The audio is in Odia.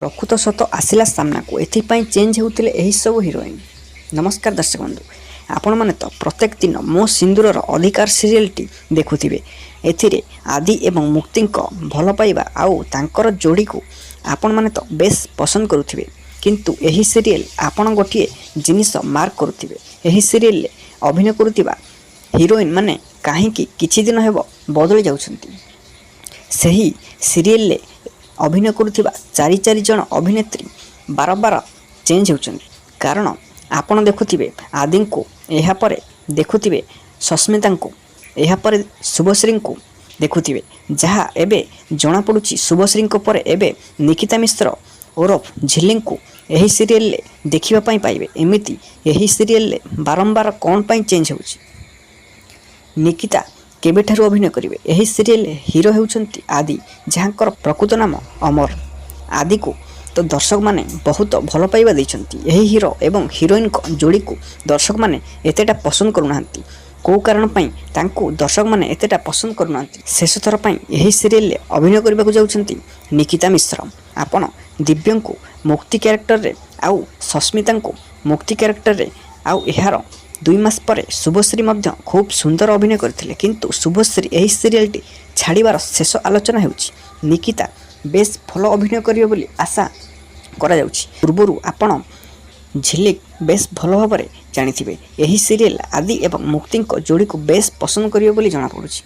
ପ୍ରକୃତ ସତ ଆସିଲା ସାମ୍ନାକୁ, ଏଥିପାଇଁ ଚେଞ୍ଜ ହେଉଥିଲେ ଏହିସବୁ ହିରୋଇନ୍। ନମସ୍କାର ଦର୍ଶକ ବନ୍ଧୁ, ଆପଣମାନେ ତ ପ୍ରତ୍ୟେକ ଦିନ ମୋ ସିନ୍ଦୁରର ଅଧିକାର ସିରିଏଲଟି ଦେଖୁଥିବେ। ଏଥିରେ ଆଦି ଏବଂ ମୁକ୍ତିଙ୍କ ଭଲ ପାଇବା ଆଉ ତାଙ୍କର ଯୋଡ଼ିକୁ ଆପଣମାନେ ତ ବେଶ ପସନ୍ଦ କରୁଥିବେ। କିନ୍ତୁ ଏହି ସିରିଏଲ ଆପଣ ଗୋଟିଏ ଜିନିଷ ମାର୍କ କରୁଥିବେ, ଏହି ସିରିଏଲରେ ଅଭିନୟ କରୁଥିବା ହିରୋଇନ୍ ମାନେ କାହିଁକି କିଛି ଦିନ ହେବ ବଦଳି ଯାଉଛନ୍ତି। ସେହି ସିରିଏଲରେ ଅଭିନୟ କରୁଥିବା ଚାରି ଚାରି ଜଣ ଅଭିନେତ୍ରୀ ବାରମ୍ବାର ଚେଞ୍ଜ ହେଉଛନ୍ତି। କାରଣ ଆପଣ ଦେଖୁଥିବେ ଆଦିଙ୍କୁ, ଏହାପରେ ଦେଖୁଥିବେ ସସ୍ମିତାଙ୍କୁ, ଏହାପରେ ଶୁଭଶ୍ରୀଙ୍କୁ ଦେଖୁଥିବେ। ଯାହା ଏବେ ଜଣାପଡ଼ୁଛି, ଶୁଭଶ୍ରୀଙ୍କ ପରେ ଏବେ ନିକିତା ମିଶ୍ର ଓରଫ ଝିଲିଙ୍କୁ ଏହି ସିରିଏଲରେ ଦେଖିବା ପାଇଁ ପାଇବେ। ଏମିତି ଏହି ସିରିଏଲରେ ବାରମ୍ବାର କ'ଣ ପାଇଁ ଚେଞ୍ଜ ହେଉଛି? ନିକିତା କେବେଠାରୁ ଅଭିନୟ କରିବେ? ଏହି ସିରିଏଲରେ ହିରୋ ହେଉଛନ୍ତି ଆଦି, ଯାହାଙ୍କର ପ୍ରକୃତ ନାମ ଅମର। ଆଦିକୁ ତ ଦର୍ଶକମାନେ ବହୁତ ଭଲ ପାଇବା ଦେଇଛନ୍ତି। ଏହି ହିରୋ ଏବଂ ହିରୋଇନଙ୍କ ଯୋଡ଼ିକୁ ଦର୍ଶକମାନେ ଏତେଟା ପସନ୍ଦ କରୁନାହାନ୍ତି। କେଉଁ କାରଣ ପାଇଁ ତାଙ୍କୁ ଦର୍ଶକମାନେ ଏତେଟା ପସନ୍ଦ କରୁନାହାନ୍ତି? ଶେଷ ଥର ପାଇଁ ଏହି ସିରିଏଲରେ ଅଭିନୟ କରିବାକୁ ଯାଉଛନ୍ତି ନିକିତା ମିଶ୍ର। ଆପଣ ଦିବ୍ୟଙ୍କୁ ମୁକ୍ତି କ୍ୟାରେକ୍ଟରରେ ଆଉ ସସ୍ମିତାଙ୍କୁ ମୁକ୍ତି କ୍ୟାରେକ୍ଟରରେ, ଆଉ ଏହାର 2 ମାସ ପରେ ଶୁଭଶ୍ରୀ ମଧ୍ୟ ଖୁବ୍ ସୁନ୍ଦର ଅଭିନୟ କରିଥିଲେ। କିନ୍ତୁ ଶୁଭଶ୍ରୀ ଏହି ସିରିଏଲଟି ଛାଡ଼ିବାର ଶେଷ ଆଲୋଚନା ହେଉଛି। ନିକିତା ବେଶ ଭଲ ଅଭିନୟ କରିବେ ବୋଲି ଆଶା କରାଯାଉଛି। ପୂର୍ବରୁ ଆପଣ ଝିଲିକ ବେଶ ଭଲ ଭାବରେ ଜାଣିଥିବେ। ଏହି ସିରିଏଲ ଆଦି ଏବଂ ମୁକ୍ତିଙ୍କ ଯୋଡ଼ିକୁ ବେଶ ପସନ୍ଦ କରିବେ ବୋଲି ଜଣାପଡ଼ୁଛି।